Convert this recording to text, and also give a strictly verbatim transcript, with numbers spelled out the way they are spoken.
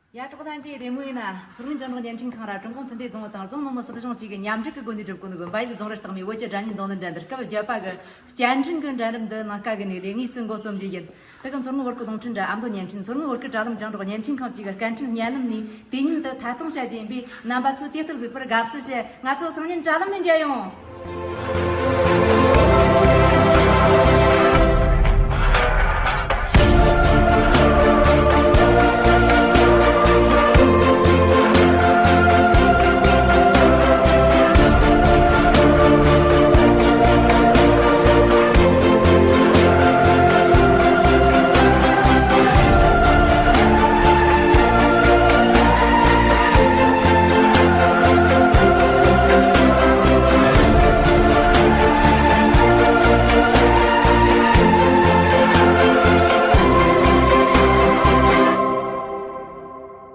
ཡ། གྲོགས་ལྷན་རྒྱས་བདེ་མོ་ཡིན་ན། མཚོ་སྔོན་རྒྱང་སྒྲོག་བརྙན་འཕྲིན་ཁང་ར་ཀྲུང་གུང་མཐུན་སྡེ་རྫོང་ཨུད་དང་རྫོང་མི་དམངས་སྲིད་གཞུང་བཅས་ཀྱིས་མཉམ་འབྲེལ་གྱི་སྒོ་ནས་སྒྲུབ་གོ་ནི་གི་འབའ་ཡུལ་རྫོང་རི་སྟག་མའི་བོད་ཀྱི་སྒྲ་སྙན་རྡུང་ལེན་འགྲན་བསྡུར་སྐབས་བརྒྱད་པ་གི་བསྐྱར་འགྲན་གྱི་འགྲན་རིམ་འདི་ནང་ཀ་གི་ནས་ལས་གནས་སུ་འགོ་རྩོམ་རྒྱུ་ཡིན། དེ་གི་མཚོ་སྔོན་བོད་ཀྱི་རླུང་འཕྲིན་དྲ་ཨ་མདོ་བརྙན་འཕྲིན། མཚོ་སྔོན་བོད་ཀྱི་དྲ་ལམ་རྒྱང་སྒྲོག་བརྙན་འཕྲིན་ཁང་བཅས་ཀྱི་སྐད་འཕྲིན་བརྙན་ལམ་ནས་དེ་ཉིད་དུ་ཐད་གཏོང་བྱ་རྒྱུ་ཡིན་པས། རྣམ་པ་ཚོས་དེ་ལྟར་གཟིགས་པར་དགའ་བསུ་ཞུ། ང་ཚོ་སང་ཉིན་དྲ་ལམ་ནས་མཇལ་ཡོང་།